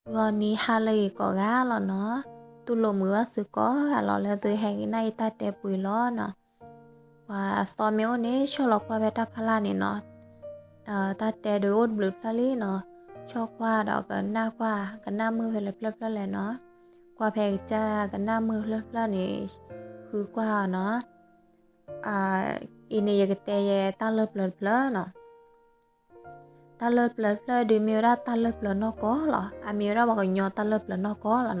ဂီၤနံၤဟါလၢအဂ့ၤကိးဂၤလီၤနီၤ, တူၢ်လိာ်မုာ်ဘၣ်သုကိးဂၤလီၤ လၢသုဟဲကနၣ်အံၤတၢ်တဲပူၤလီၤနီၤ. ပှၤအသီမ့ၢ်အိၣ်န့ၣ် ဆီၣ်လီၤကွၢ်ဖဲတၢ်ဖီလာ်န့ၣ်နီၤ. တၢ်တဲဒုးအိၣ်တဘျုးဖျၢၣ်လံနီၤ, ဆီၣ်ကွၢ်ဒီးကနၣ်ကွၢ် ကနၣ်မုာ်ဖဲလဲၣ်ဖျၢၣ်ဖျၢၣ်လဲၣ်နီၤ. ကွၢ်ဖဲကစၢ်ကနၣ်မုာ်ဖျၢၣ်ဖျၢၣ်န့ၣ် ဃုကွၢ်အီၤနီၤ. အံၤန့ၣ်ယကတဲယဲတၢ်လၢပျၢၤတဖျၢၣ်နီၤ. တၢ်လၢပျၢၤတဖျၢၣ်ဒုးမ့ၢ်ဝဲဒၣ်တၢ်လၢပျၢၤနီၢ်ကီၢ်လီၤ. အမ့ၢ်ဝဲဒၣ်ပှၤကညီတၢ်လၢပျၢၤနီၢ်ကီၢ်လီၤနီၤ.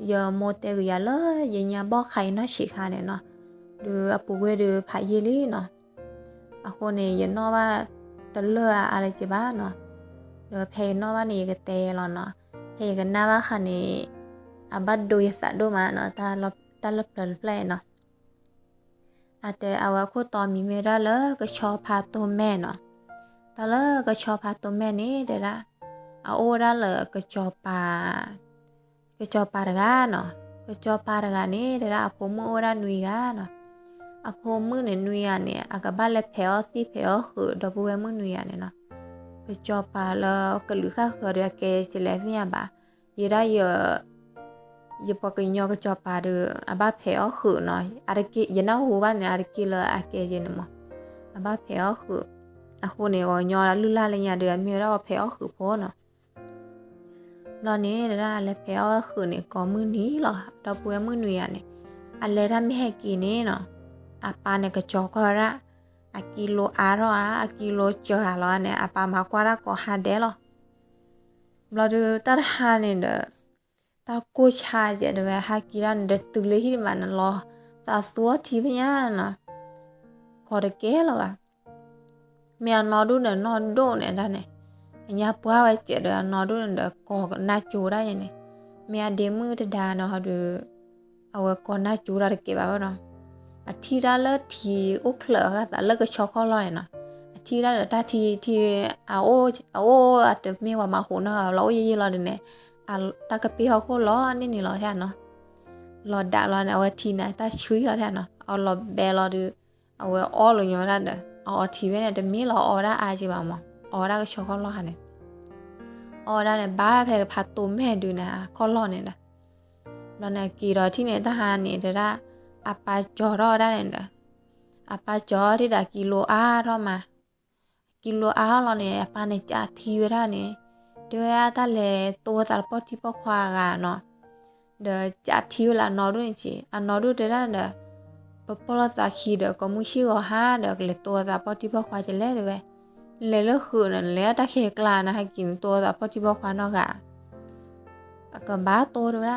ယမိၢ်တဲကွံာ်ယၤလၢယညါဘီၣ်ခါအံၤနီၢ်ဆံးခါန့ၣ်နီၤ, ဒုးအပူၤကွံာ်ဒုးဖးယံာ်လံနီၤ. အဃိန့ၣ် ယနီၣ်ဘၣ်တလၢာ်အါအါလၢၤဘၣ်နီၤ. ဒီးဖဲယနီၣ်ဘၣ်န့ၣ် ယကတဲယဲလီၤနီၤ. ဖဲယကနၣ်ဘၣ်ခါန့ၣ် အဘၣ်ဒိယသးဒိၣ်မးနီၤ, တၢ်လၢပျၢၤတဖျၢၣ်အံၤနီၤ. အတဲအဝဲအခိၣ်တီမံၤမ့ၢ်ဝဲဒၣ်လၢကဆီဖါတိၢ်မဲၢ်နီၤ. တၢ်လၢကဆီဖါတိၢ်မဲၢ်န့ၣ်တဲဒၣ် အအိၣ်ဝဲဒၣ်လၢကစီၤပၤ, ကစီၤပၤတဂၤနီၤ. ကစီၤပၤတဂၤန့ၣ် တဲဒၣ်အဖိမုၣ်အိၣ်ဝဲဒၣ်နွံဂၤနီၤ. အဖိမုၣ်န့ၣ်နွံဂၤန့ၣ် အကဘၣ်လဲၤဖဲးအီၣ်သံၣ်ဖဲးအီၣ်ဃုာ် ဒီပုၢ်ဝဲၢ်မုၣ်နွံဂၤန့ၣ်နီၤ. ကစီၤပၤလၢကလုာ်ဃၣ်ဃၢၤဒီးအကဲကလဲၤသ့ၣ်ညါဘၣ်. ယဲဒၣ်ယ ယပှၤကညီကစီၤပၤဒီး အဘၣ်ဖဲးအီၣ်ဃုာ်နီၤ. အတက့ၢ် ယနၢ်ဟူဘၣ်န့ၣ် အတက့ၢ်လၢအကဲကဲန့ၣ်မး, အဘၣ်ဖဲးအီၣ်ဃုာ်. အဃိန့ၣ် ပှၤကညီလၢလုၢ်လၢ်လၢညါဒီး အမ့ၢ်ဝဲဒၣ်ပှၤဖဲးအီၣ်ဃုာ်ဖိနီၤ. ဘျီန့ၣ် တဲဒၣ်အလဲၤဖဲးအီၣ်ဃုာ်န့ၣ် ကိးမုၢ်နံၤလီၤ. ဒီပုၢ်ဝဲၢ်မုၣ်နွံဂၤန့ၣ် အလဲၤတၢ်မ့ၢ်ဟဲက့ၤန့ၣ်နီၤ, အပၢ်န့ၣ်ကကၠီၤကွၢ်ဝဲဒၣ်, အကံလိအါထီၣ်ဧါ, အကံလိစှၤလီၤဧါန့ၣ် အပၢ်မၤကွၢ်တၢ်ကိးဟါဒဲးလီၤ. ဘျီဒုးတၢ်တဟါန့ၣ်ဒီး တၢ်ကိၢ်ဆါကဲးတဲဝဲ ဟဲက့ၤဒၣ်န့ၣ်ဒီးတုၤလၢဟံၣ်တမးန့ၣ် လီၤသးသူအီထံဖဲညါနီၤ, ကိးတကဲလၢၤဘၣ်. မ့ၢ်အနီၢ်ဒိၣ်န့ၣ်နီၢ်ဒိၣ်န့ၣ်ဒၣ်န့ၣ်, အညါပှၢ်ဝဲကဲးဒီးအနီၢ်ဒိၣ်န့ၣ်ဒီး ကိးနၢ်ကၠိဒၣ်ယဲန့ၣ်, မ့ၢ်အဒ့မုၣ်တဒါနီၤဒီး အဝဲကိးနၢ်ကၠိဒၣ်တကဲဘၣ်ဘၣ်နီၤ. အထံၣ်ဒၣ်လၢထံအိၣ်ချၢးအဂၤသးလၢကဆီခီၣ်လီၢ်န့ၣ်နီၤ, အထံၣ်ဒၣ်ဒီးတၢ်ထံထံ အအိၣ်အတမ့ၢ်ပှၤမၤဃိးနီတဂၤလီၤ အိၣ်ယံာ်ယံာ်လီၤဒုးန့ၣ်, တၢ်ကပ့ၢ်ဟီၣ်ခိၣ်လီၤန့ၢ်န့ၣ်လီၤထဲနီၤ. လီၤဒးလီၤန့ၣ် အဝဲထံန့ၣ် တၢ်ဆှံလီၤထဲနီၤ, အလီၤဘဲလီၤဒုး, အဝဲအီၣ်လီၤညီဝဲဒၣ်ဒီး အအီထံဖဲန့ၣ် တမ့ၢ်လီၤအီဝဲဒၣ်အါက့ဘၣ်မး, အီဝဲဒၣ်ကဆီခီၣ်လီၢ်ဟါန့ၣ်, အီဝဲဒၣ်န့ၣ် ဘၣ်ဖဲဖါတိၢ်မဲၢ်ဒုးန့ၣ် ခီၣ်လီၢ်န့ၣ်ဒီး, ဘျီန့ၣ်က့ၤဒီးထံၣ်န့ၣ် တၢ်ဟါန့ၣ်တဲဒၣ်, အပၢ်ကၠီၤထီၣ်ဝဲဒၣ်န့ၣ်ဒီး, အပၢ်ကၠီၤထံၣ်ဒီးကံလိအါထီၣ်မး, ကံလိအါထီၣ်လီၤန့ၣ် အပၢ်န့ၣ်ကးထံဝဲဒၣ်န့ၣ်, တဲဝဲဒၣ်တၢ်လဲၤတိၢ်သးလၢပီၢ်ထံပီၢ်ခွါဂၤနီၤ, ဒီးကးထံဝဲလၢအနီၢ်ဒိၣ်န့ၣ်က့ၤ, အနီၢ်ဒိၣ်တဲဒၣ်ဒီး, ပပီၢ်လိာ်သးခံဒီး ကိးမုၢ်ဆ့ၣ်ဂီၤဟါဒီး ကလဲၤတိၢ်သးပီၢ်ထံပီၢ်ခွါကလဲၣ်တဲဝဲ, လဲၤလၢဃုာ်န့ၣ် လဲၤတၢ်ခဲကျါန့ၣ် ဟဲက့ၤန့ၣ် တိၢ်သးပီၢ်ထံပီၢ်ခွါနီတဂၤ အကဘၣ်တိၢ်တဲဝဲဒၣ် မ့ၢ်တိၢ်ဘၣ်န့ၣ် တၢ်ကံလိတအါထီၣ်က့ၤ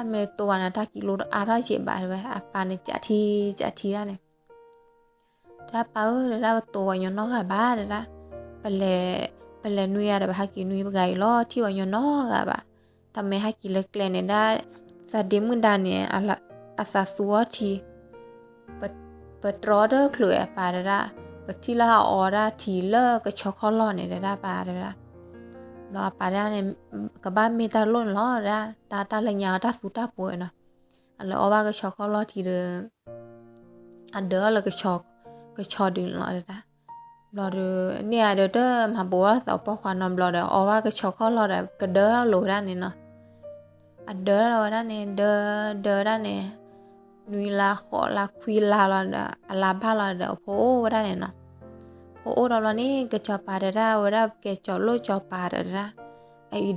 ဘၣ်တဲဝဲ, အပၢ်န့ၣ်ကးထံကးထံဒၣ်န့ၣ်, တၢ်ပၢ်ဧၢတဲဒၣ် ပတိၢ်ပှၤညီနီတဂၤဘၣ်တဲဒၣ်, ပလဲၤ, ပလဲၤနွံဂၤဒီး ပဟဲက့ၤနွံပှၤဂၤအံၤလီၤ ထံၣ်ပှၤညီနီတဂၤဘၣ်, တၢ်မ့ၢ်ဟဲက့ၤလၢကျဲန့ၣ်ဒၣ်, သးဒ့မုၣ်ဒါန့ၣ်, အသးသူအီထံ ပတြီတချုးအပၢ်တဲဒၣ်, ပထံၣ်လၢအအီဒၣ်ထံလၢကဆီခီၣ်လီၢ်န့ၣ်တဲဒၣ်ပၢ်တဲဒၣ်, ဘျီအပၢ်တဲဒၣ်န့ၣ်, ကဘၣ်မ့ၢ်တၢ်လိၣ်န့ၣ်လီၤတဲဒၣ်, တၢ်, တၢ်လၢညါအတၢ်သူတၢ်ပှဲၤနီၤ, အလဲၤအီဘၣ်ကဆီခီၣ်လီၢ်ထံဒီး အဒၢးလၢကဆီဒုန့ၣ်လီၤတဲဒၣ်, ဘျီဒီး, န့ၢ်အဒၢးတမၤဘိးဘၣ်သးပီၢ်ခွါနီတဘျီဒီး အီဘၣ်ကဆီခီၣ်လီၢ်ဒီး ကဒၢလီၤဝဲဒၣ်န့ၣ်နီၤ, အဒၢလီၤဝဲဒၣ်န့ၣ် ဒၢ, ဒၢဝဲဒၣ်န့ၣ်, နွံလါဃိးလါခွံလါလီၤဒီး အလါဘၣ်လီၤဒီး အဖိအိၣ်ဝဲဒၣ်န့ၣ်နီၤ, ဖိအိၣ်ဒီးဘျီန့ၣ် ကစီၤပၤတဲဒၣ်ဝဲဒၣ် ကဲကၠီၤလိၣ်ကၠီၤပၤဒီးတဲဒၣ်, အအံၤဒီး,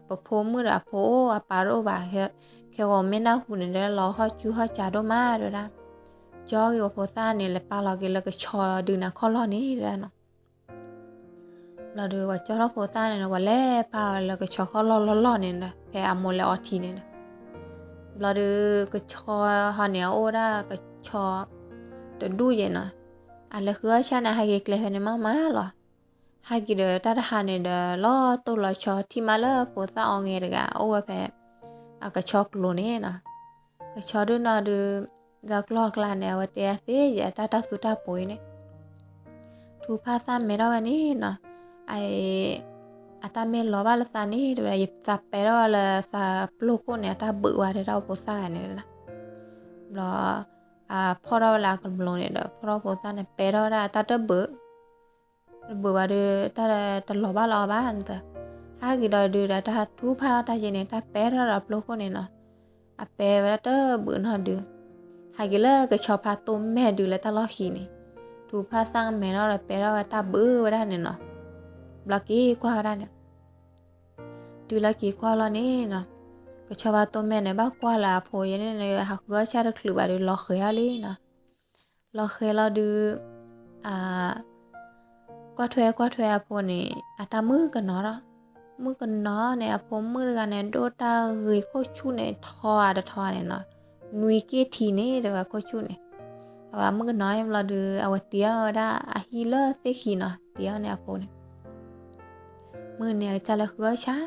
ပဖိမုၣ်ဒီးအဖိအိၣ်အပၢ်တအိၣ်ဘၣ်, ခဲဂီၤမ့ၢ်နၢ်ဟူန့ၣ်ဒီး လီၤဟီၣ်ကူဟီၣ်ကၢဒိၣ်မးတဲဒၣ်, ကၠီက့ၤပှၤဖိသၣ်န့ၣ် လဲၤပာ်လီၤက့ၤလၢကဆီဒုန့ၣ်ခီၣ်လီၢ်န့ၣ်တဲဒၣ်နီၤ, ဘျီဒီးပှၤကၠီထီၣ်ဖိသၣ်န့ၣ်ဒီး ပှၤလဲၤပာ်အီၤလၢကဆီခီၣ်လီၢ်လီၢ်လီၢ်န့ၣ်ဒီး ဖဲအမိၢ်လဲၤအီထံန့ၣ်ဒီး, ဘျီဒီး, ကဆီဟီန့ၣ် အအိၣ်ဝဲဒၣ်ကဆီ, တဒူၣ်ယဲနီၤ, အလဲၤဃုအီၣ်ဆၣ်န့ၣ် ဟဲက့ၤကျဲဖဲန့ၣ်မးမးလီၤ, ဟဲက့ၤဒီးတၢ်တဟါန့ၣ်ဒီး လီၤတိၢ်လီၤဆီထံၣ်မးလၢဖိသၣ်အီငဲၤတဂၤ အအိၣ်ဝဲဖဲ, အကဆီကျိၤန့ၣ်နီၤ, ကဆီဒုနီၤဒုး, လၢကျီၢ်အကျါန့ၣ် အဝဲတဲအသ့ယဲ တၢ်တၢ်သူတၢ်ပှဲၤန့ၣ် ထူဖးသၣ်မဲထီၣ်ဝဲန့ၣ်နီၤ, အအံၤ, အတၢ်မ့ၢ်လီၤဘၣ်လၢသးန့ၣ်တဲဝဲဒၣ် ယသးပဲထီၣ်ဝဲလၢသးပျိၢ်ခိၣ်န့ၣ် အတၢ်ဘုးဝဲတဲဒၣ်ဖိသၣ်ဂၤန့ၣ်ဒၣ်, ဘျီ, အဖီၣ်ထီၣ်ဝဲလၢအကဘျိန့ၣ်ဒီး ဖီၣ်ထီၣ်ဖိသၣ်န့ၣ် ပဲထီၣ်ဝဲဒၣ်တၢ်တဘုး တဘုးဘၣ်ဒီး တၢ်တလီၤဘၣ်လၢအီၤဘၣ်န့ၣ်, အါက့ၤဒီးဒုးဒီးတၢ်ထူဖးထီၣ်တၢ်ယဲန့ၣ် တၢ်ပဲထီၣ်ဒီးပျိခိၣ်န့ၣ်နီၤ, အပဲဝဲဒၣ်တဘုးနီၢ်ဒုး, ဟဲက့ၤလၢကဆီဖါတိၢ်မဲာ်ဒုးလၢတၢ်လီၢ်ခံန့ၣ်, ထူဖးသၣ်မဲာ်နီၤဒီးပဲထီၣ်ဝဲတၢ်ဘုးဝဲဒၣ်န့ၣ်နီၤ, ဘျီက့ၤကွၢ်ဝဲဒၣ်န့ၣ် တုၤလၢက့ၤကွၢ်လီၤန့ၣ်နီၤ, ကဆီဖါတိၢ်မဲာ်န့ၣ် ဘၣ်ကွၢ်လၢအဖိယဲန့ၣ် ဟးဃုအီၣ်ဆၣ်တချုးဘၣ်ဒုး လီၤဃဲၤအီၤလံနီၤ, လီၤဃဲၤလီၤဒုး အ ကွၢ်ထွဲကွၢ်ထွဲအဖိန့ၣ် အတၢ်မုၣ်ကနီၤလီၤ, မုၣ်ကနီၤန့ၣ် အဖိမုၣ်တဂၤန့ၣ် ဒိၣ်တၢ်ဂ့ၤခိၣ်ဆူၣ်န့ၣ် ထီအတထီန့ၣ်နီၤ, နွံက့ၢ်ထံန့ၣ် တဲဝဲခိၣ်ဆူၣ်န့ၣ်, အဝဲမုၣ်ကနီၤဘျီဒုး အဝဲတ့အီၣ်ဝဲဒၣ်အဟံၣ်လၢသ့ၣ်ခံနီၤ, တ့အီၣ်န့ၢ်အဖိန့ၣ် မုၢ်န့ၣ် အကစၢ်လဲၤဃုအီၣ်ဆၣ်,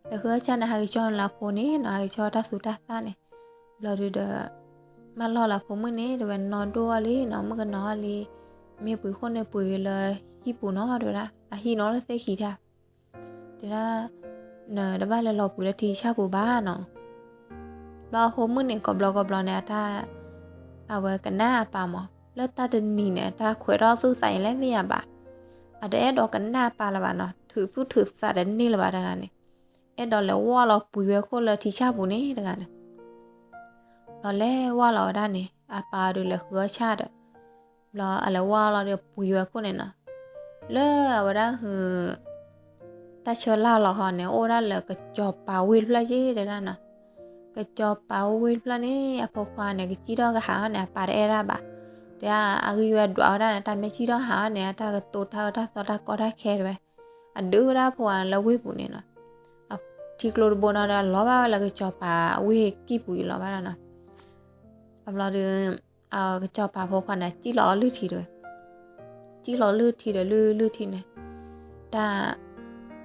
လဲၤဃုအီၣ်ဆၣ်န့ၣ် ဟးက့ၤကၠီန့ၣ်လၢအဖိန့ၣ်နီၤ, ဟးက့ၤကၠီတၢ်သူတၢ်သၣ်န့ၣ်, ဘျီဒုးဒီး မၢလီၢ်လၢအဖိမုၣ်န့ၣ် တဲဝဲနီၢ်ဒိၣ်အီၤလံနီၤ, မုၣ်ကနီၤအီၤလံ, မ့ၢ်ပှ့ၤခိၣ်န့ၣ်ပှ့ၤလၢဟံၣ်ပူၤနီၤ တဲဝဲဒၣ်, အဟံၣ်နီၤလၢသ့ၣ်ခံတၢ် တဲဒၣ်, နတဘၣ်လဲၤလီၤပှ့ၤလၢထံဆၣ်ပူၤဘၣ်နီၤ. ဘျီအဖိမုၣ်န့ၣ် ကိးဘျီကိးဘျီန့ၣ် အတၢ် အဝဲကနၣ်အပၢ်မး, လၢတၢ်တနံၤန့ၣ် အတၢ်ခွဲးထီၣ်သူၣ်သးအံၤလဲၣ်သ့ၣ်ညါဘၣ်, အတအဲၣ်ဒိးကနၣ်အပၢ်လၢၤဘၣ်နီၤ, ထုးသူၣ်ထုးသးတန့ၢ်လၢၤဘၣ်တဂၤန့ၣ်, အဲၣ်ဒိးလဲၤဝီလီၤပှ့ၤဝဲခိၣ်လၢထံဆၣ်ပူၤန့ၣ်တဂၤန့ၣ် ဘျီလဲၤဝီလီၤဝဲဒၣ်န့ၣ် အပၢ်ဒုးလဲၤဃုအီၣ်ဆၣ်ဒီး, ဘျီအလဲၤဝီလီၤဒီးပှ့ၤဝဲခိၣ်န့ၣ်နီၤ, လၢအဝဲဒၣ်ဟု တၢ်ဆၢလၢ်လီၤဟီန့ၣ် အိၣ်ဝဲဒၣ်လၢကစီၤပၤဝ့ၢ်တဖျၢၣ်က့ၤတဲဒၣ်နီၤ, ကစီၤပၤဝ့ၢ်တဖျၢၣ်န့ၣ် အဖိခွါန့ၣ် ကစံၣ်ထီၣ်ကဟးအီၤန့ၣ် အပၢ်တအဲၣ်ဒၣ်ဘၣ်, တဲဒၣ်အဂံၢ်ဝဲဒွးဝဲဒၣ်န့ၣ် တၢ်မ့ၢ်စံၣ်ထီၣ်ဟးအီၤန့ၣ် အတၢ်ကတိၤတၢ်အၢတၢ်သီတၢ်ကီတၢ်ခဲတဲဝဲ, အဒုးဝဲဒၣ်အဖိခွါလၢဝ့ၢ်ပူၤန့ၣ်နီၤ, ထံကျိတဘိနီၤဒီး လီၤဘၣ်ဝဲလၢကစီၤပၤဝ့ၢ်ကံၢ်ပူၤအံၤလီၤဘၣ်ဒၣ်နီၤ, အဘျီဒီး ကစီၤပၤဖိခွါန့ၣ် စံၣ်လီၤအီၤလုၢ်ထံတဲဝဲ, စံၣ်လီၤလုၢ်ထံဒီးလုၢ်လုၢ်ထံန့ၣ်, တၢ်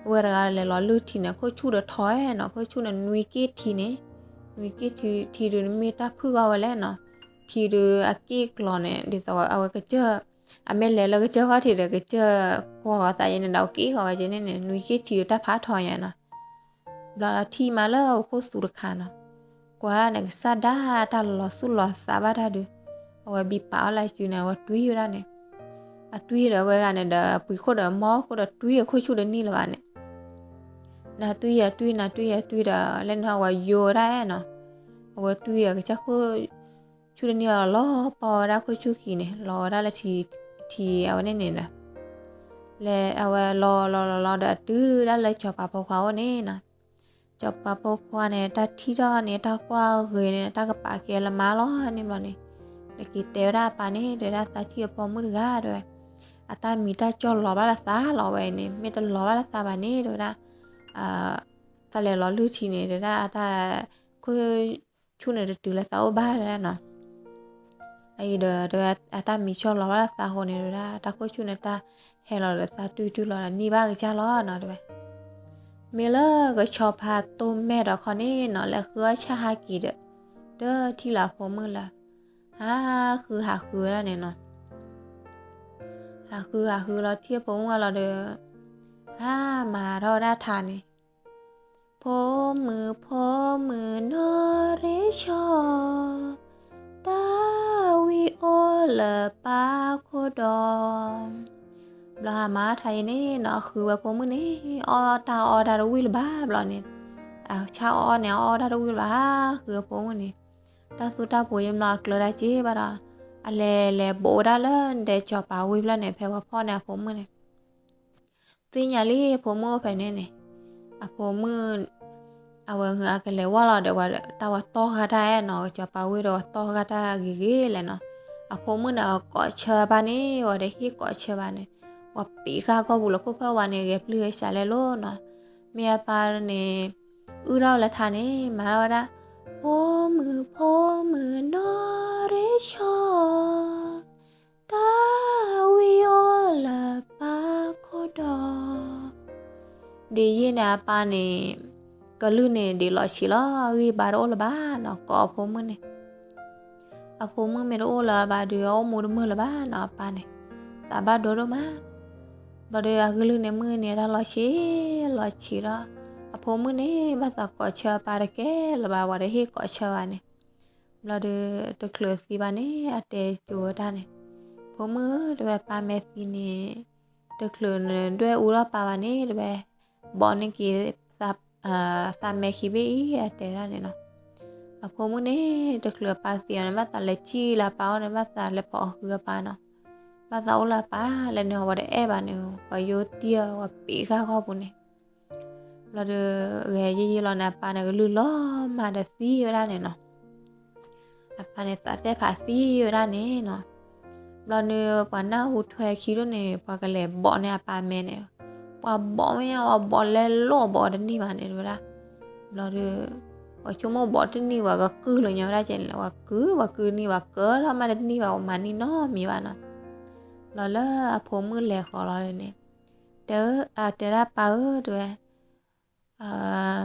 ဝဲတဂၤလဲၤလီၤလုၢ်ထံန့ၣ် ခိၣ်ဆူၣ်ဒီးထီနီၤ, ခိၣ်ဆူၣ်န့ၣ် နွံက့ၢ်ထံန့ၣ်, နွံက့ၢ်ထံ ထံဒုးမ့ၢ်တၢ်ဖုၣ်ဂီၢ်ဝဲလဲၣ်နီၤ, ထံဒုးအက့ၢ်ကျီၤန့ၣ် ဒ်သိးအဝဲကစၢၢ်, အမ့ၢ်လဲၤလၢကစၢၢ်ခီၣ်ထံးဒီး ကစၢၢ်ကွၢ်ဂီၤသးယဲန့ၣ်ဒီး အက့ၢ်ဂီၤဝဲက့ၤန့ၣ်န့ၣ် နွံက့ၢ်ထံဒုးတၢ်ဖးထီညါနီၤ ဘျီဒီးထံၣ်မးလၢအခိၣ်သူတခါနီၤ, ကွၢ်န့ၣ် ကစၢ်ဒၣ်တၢ်လီၤသူၣ်လီၤသးဘၣ်တၢ်ဒုး, အဝဲဘံပာ်အီၤလၢစုန့ၣ် အဝဲတွံၢ်ဝဲဒၣ်န့ၣ်, အတွံၢ်ဒီးအဝဲဂၤန့ၣ်ဒီး ပှ့ၤခိၣ်ဒီးမီခိၣ်ဒီးတွံၢ်အခိၣ်ဆူၣ်တန့ၢ်လၢၤဘၣ်န့ၣ်, နတွံၢ်ယတွံၢ် နတွံၢ်ယတွံၢ်ဒီး လဲၣ်န့ၣ်အဝဲယိာ်ဝဲဒၣ်နီၤ, အဝဲတွံၢ်အကစၢ်ခိၣ် ဆူၣ်တန့ၢ်ဘၣ်လီၤပီဝဲဒၣ်ခိၣ်ဆူၣ်ခံန့ၣ် လီၤဝဲဒၣ်လၢထံ, ထံအဝဲန့ၣ်န့ၣ်ဒီး, လဲၤအဝဲလီၤလီၤလီၤလီၤဒီးတုၤဒၣ်လၢစီၤပၤဖိခွါအိၣ်န့ၣ်နီၤ, စီၤပၤဖိခွါန့ၣ် တၢ်ထံၣ်ထီၣ်န့ၣ် တၢ်ကွၢ်ဂ့ၤန့ၣ် တၢ်ကပာ်ကဲလၢမါလီၤန့ၣ်ဘျီန့ၣ်, နက့ၤတဲဝဲဒၣ်အပၢ်န့ၣ် တဲဝဲဒၣ်သးထံၣ်အဖိမုၣ်တဂၤတဲဝဲ, အတၢ်မံၤတၢ်ကၠီၣ်လီၤဘၣ်လၢသးလီၤဝဲအံၤန့ၣ် မ့ၢ်တလီၤဘၣ်လၢသးဘၣ်န့ၣ် တဲဝဲဒၣ် သးလဲၤလီၤလုၢ်ထံန့ၣ် တဲဝဲဒၣ်အတၢ်ခိၣ်ဆူၣ်န့ၣ်တတုၤလၢသးအိၣ်ဘၣ်တဲဝဲဒၣ်နီၤ, အအံၤဒီး တဲဝဲအတၢ်မံၤကၠီၣ်လီၤဘၣ်လၢသးအဃိန့ၣ် တဲဝဲဒၣ် တၢ်ခိၣ်ဆူၣ်န့ၣ်တၢ်ဟဲလီၤဒီးသးတုၤတုၤလီၤဒီးန့ၢ်ဘၣ်ကစၢ်လီၤနီၤတဲဝဲ, မ့ၢ်လၢကဆီဖါတိၢ်မဲာ်ဒီးခီန့ၣ်နီၤ လဲၤဃုအီၣ်ဆၣ်ဟးက့ၤဒီး တထံၣ်လၢအဖိမုၣ်လၢၤ, ဟးဃုဟးဃုဝဲဒၣ်န့ၣ်နီၤ ဟးဃုဟးဃုလီၤထံၣ်အဖိမုၣ်ဝဲလီၤဒီး, ဟးမၤထီၣ်ဝဲဒၣ်ထါန့ၣ်, ဖိမုၣ်ဖိမုၣ်နီၢ်ရ့ၣ်ဆီ, တၢ်ဝံၤအိၣ်လၢပၢ်ခိၣ်ဒီး, ဘျီဟးမၤထါအံၤန့ၣ်နီၤ အဃုဝဲဖိမုၣ်န့ၣ် အီၣ်တၢ်အီၣ်တၢ်တဝံၣ်လၢၤဘၣ်ဘျီန့ၣ်, အဆၣ်အီၣ်န့ၣ် အီၣ်တၢ်တဝံၣ်လၢၤဘၣ် ဃုအဖိမုၣ်န့ၣ်, တၢ်သူတၢ်ပှ့ၤယံၤဘျီအကျၢၤတၢ်က့ၤဘၣ်ဒီး, အလဲၤလဲၤဘိးဝဲဒၣ်လၢဒဲးစီၤပၤဝ့ၢ်ဖျၢၣ်န့ၣ် ဖဲပှၤဖီၣ်န့ၢ်အဖိမုၣ်န့ၣ် သ့ၣ်ညါလံအဖိမုၣ်အိၣ်ဖဲန့ၣ်န့ၣ်, အဖိမုၣ် အဝဲအကလဲၤဝဲလီၤဒီး တၢ်ဝဲတီၢ်ဃာ်တၢ်အဲၣ်နီၤ ကစီၤပၤဝ့ၢ်ဒီးဝဲတီၢ်ဃာ်တၢ်ဂ့ၤဂ့ၤလဲၣ်နီၤ, အဖိမုၣ်န့ၣ် အကိးဆၢအပၢ်န့ၣ် ဝဲတဟ့ၣ်ကိးဆၢဘၣ်န့ၣ်, ဝဲပံးဃာ်ကီၢ်ပူၤလၢခိၣ်ဖၢၣ်ဝါန့ၣ် ဂဲၤပျုၢ်ဂဲၤဆှးလဲၣ်လိၤနီၤ, မ့ၢ်အပၢ်န့ၣ် အုၣ်ထီၣ်ဝဲလၢထါန့ၣ် မၤထီၣ်ဝဲဒၣ်, ဖိမုၣ်ဖိမုၣ်နီၢ်ရ့ၣ်ဆီ တၢ်ဝံၤအိၣ်လၢပၢ်ခိၣ်ဒီး, ဒ်ယဲၢ်န့ၣ်အပၢ်န့ၣ်, ကလုၢ်န့ၣ်ဒ်လီၤဆံးလီၤ အဂံၢ်အဘါတအိၣ်လၢၤဘၣ်နီၤ ကိးအဖိမုၣ်န့ၣ်, အဖိမုၣ်မ့ၢ်တအိၣ်လၢၤဘၣ်ဒီး အအိၣ်မူတမုာ်လၢၤဘၣ်နီၤ အပၢ်န့ၣ်, သးဘၣ်ဒိဒိၣ်မး ဘျီဒီးအကလုၢ်န့ၣ်မုၢ်န့ၣ်တၢ်လီၤဆံး, လီၤဆံးဒီး, အဖိမုၣ်န့ၣ် ဘၣ်သးကိးဆၢအပၢ်တကဲလၢၤဘၣ် ဝဲတဟ့ၣ်ကိးဆၢဘၣ်န့ၣ်, ဘျီဒီးတချုးသံဘၣ်န့ၣ် အတဲကၠိဝဲတၢ်န့ၣ်, ဖိမုၣ်ဧၢ တဲဝဲ ပၢ်မ့ၢ်သံန့ၣ်, တချုးနဒွဲၣ်အူထီၣ်ပၢ်ဘၣ်န့ၣ် တဲဝဲ, ဘီးန့ၢ်က့ၤ သးမဲာ်ခံဘ့ၣ်အံၤ အတဲဒၣ်န့ၣ်နီၤ. အဖိမုၣ်န့ၣ် တချုးအပၢ်သံအီၤန့ၣ် ဘၣ်သးလဲၤစံၣ်လၢအပၢ်အအိၣ်န့ၣ် ဘၣ်သးလဲၤဖီၣ်အီၤဃုအပၢ်နီၤ. ဘၣ်သးအိၣ်လၢအပၢ်လဲၣ်န့ၣ် အဝဲတအဲၣ်ဘၣ်န့ၣ် ပှၤယိတံၢ်အီၤ ပှၤပံးဃာ်ခီပူၤန့ၣ် ဘျီဒီး ဂဲၤယံာ်ယံာ်လီၤန့ၣ် အပၢ်န့ၣ် ကလုၢ်လီၤမၤဒီးသံဝဲဒၣ်န့ၣ်နီၤ. အပၢ်န့ၣ် သးသ့ၣ်ဖးသံဝဲဒၣ်န့ၣ်နီၤ. ဘျီန့ၣ် ပှၤနၢ်ဟူထွဲခံဒိၣ်န့ၣ် ပှၤကလဲၤဘီးန့ၢ်အပၢ်မဲာ်န့ၣ်, ပှၤဘီးမ့ၢ်ညါ ပှၤဘီးလဲလိာ်ဘီးတန့ၢ်ဘၣ်န့ၣ်ဝဲဒၣ်. ဘျီဒီး ပှၤဆိကမိၣ်ဘီးတန့ၢ် ပှၤကကုၢ်လၢညါဝဲဒၣ်ကဲန့ၣ်လီၤ. ပှၤကုၢ် ပှၤကုၢ်တန့ၢ် ပှၤကၢထီၣ်မးတန့ၢ်ဘၣ် ပှၤမၤန့ၢ်နီတမံၤဘၣ်နီၤ. ဘျီလၢအဖိမုၣ်လဲၤဃီၤလီၤန့ၣ် တဲ တဲဒၣ်ပၢ်ဧၢ တဲဝဲ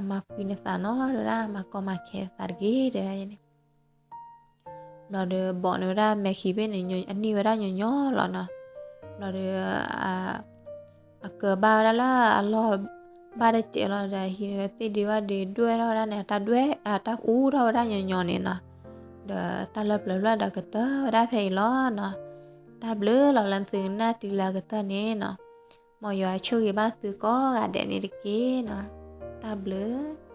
မၤဖှံနသးနီၤ တဲဝဲဒၣ် မၤကီမၤခဲသးတဂ့ၤ တဲဒၣ်န့ၣ်. ဘျီဒီးဘီးန့ၢ်ဝဲဒၣ်မဲာ်ခံဘ့ၣ်န့ၣ် အန့ၢ်ဝဲဒၣ်ညီညီလီၤနီၤ. ဘျီဒီး အကၢၤဘၣ်ဝဲဒၣ်လၢအလီၢ်ဘၣ်တစဲးလီၤဒီး ဟံးန့ၢ်ဝဲသ့ၣ်ဒ့ဘၣ်ဒ့ဒွဲၣ်ထီၣ်ဝဲဒၣ်န့ၣ် တၢ်ဒွဲၣ် တၢ်အူထီၣ်ဝဲဒၣ်ညီညီန့ၣ်နီၤ. ဒီးတၢ်လၢပျၢၤဖျၢၣ်ဒီးကတၢၢ်ဝဲဒၣ်ဖဲအံၤလီၤနီၤ. တၢ်ဘျုးလီၤလၢသုကနၣ်တုၤလၢအကတၢၢ်န့ၣ်နီၤ. မ်ယွၤဆိၣ်ဂ့ၤဘၣ်သုကိးဂၤဒဲးန့ၣ်တက့ၢ်နီၤ. တၢ်ဘျုး